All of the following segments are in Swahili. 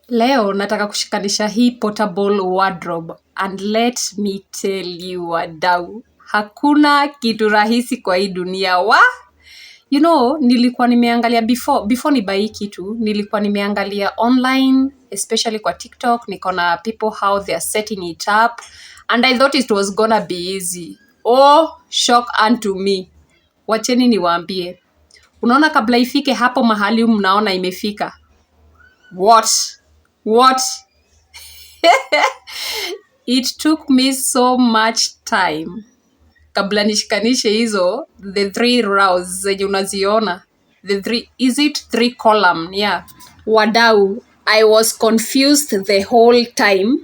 Leo nataka kushikanisha hii portable wardrobe, and let me tell you, wadau, hakuna kitu rahisi kwa hii dunia wa nilikuwa nimeangalia before ni buy kitu, nilikuwa nimeangalia online, especially kwa TikTok. Nikaona people, how they are setting it up, and I thought it was gonna be easy. Oh, shock unto me! Wacheni niwaambie, unaona kabla ifike hapo mahali mnaona imefika, what it took me so much time kabla nishikanishe hizo the three rows zenye unaziona, the three, is it three column? Yeah. Wadau, I was confused the whole time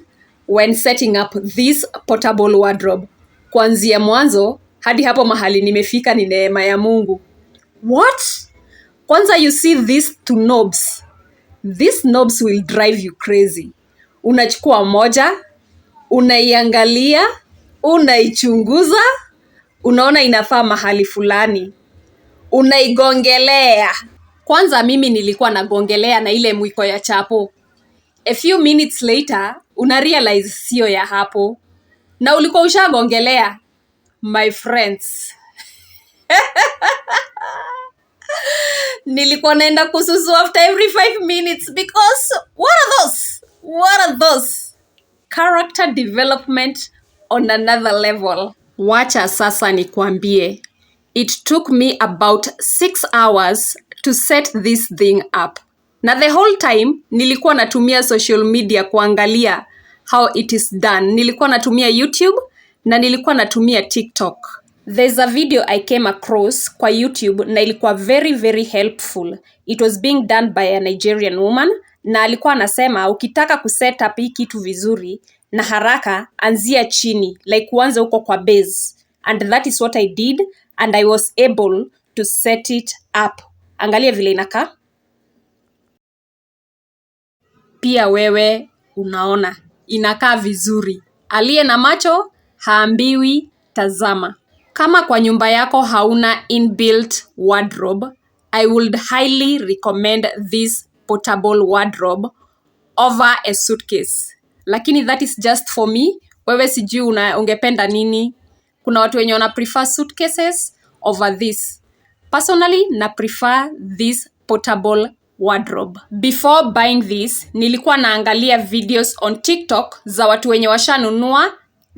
when setting up this portable wardrobe. Kuanzia mwanzo hadi hapo mahali nimefika ni neema ya Mungu. What kwanza, you see these two knobs, these knobs will drive you crazy. Unachukua moja, unaiangalia, unaichunguza, unaona inafaa mahali fulani, unaigongelea. Kwanza mimi nilikuwa nagongelea na ile mwiko ya chapo. A few minutes later una realize sio ya hapo na ulikuwa ushagongelea. My friends, nilikuwa naenda kususu after every 5 minutes because what are those? What are those? Character development on another level. Wacha sasa nikwambie, it took me about 6 hours to set this thing up, na the whole time nilikuwa natumia social media kuangalia how it is done. Nilikuwa natumia YouTube na nilikuwa natumia TikTok. There's a video I came across kwa YouTube na ilikuwa very, very helpful. It was being done by a Nigerian woman, na alikuwa anasema ukitaka kuset up hii kitu vizuri na haraka, anzia chini, like uanze huko kwa base. And that is what I did, and I was able to set it up. Angalia vile inakaa. Pia wewe unaona inakaa vizuri. Aliye na macho haambiwi tazama. Kama kwa nyumba yako hauna inbuilt wardrobe, I would highly recommend this portable wardrobe over a suitcase. Lakini that is just for me. Wewe sijui ungependa nini. Kuna watu wenye wana prefer suitcases over this. Personally, na prefer this portable wardrobe. Before buying this, nilikuwa naangalia videos on TikTok za watu wenye washanunua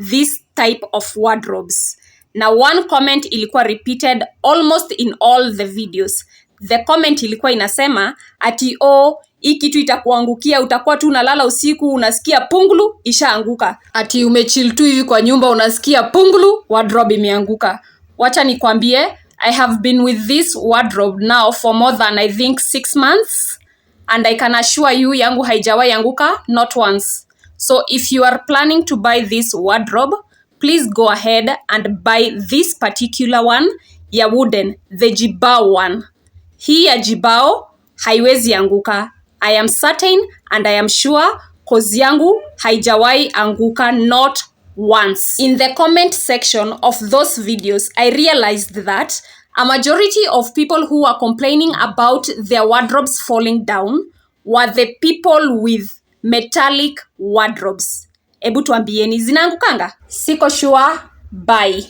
this type of wardrobes. Na one comment ilikuwa repeated almost in all the videos. The comment ilikuwa inasema ati, "Oh, hii kitu itakuangukia, utakuwa tu unalala usiku, unasikia pungulu, ishaanguka." Ati umechill tu hivi kwa nyumba, unasikia pungulu, wardrobe imeanguka. Wacha nikwambie, I have been with this wardrobe now for more than, I think, 6 months, and I can assure you yangu haijawahi anguka, not once. So if you are planning to buy this wardrobe, please go ahead and buy this particular one ya wooden, the Jibao one. Hii ya Jibao haiwezi anguka. I am certain and I am sure, 'cause yangu haijawahi anguka, not once. In the comment section of those videos, I realized that a majority of people who were complaining about their wardrobes falling down were the people with metallic wardrobes. Ebu tuambieni, zinaangukanga? Siko sure. Bye.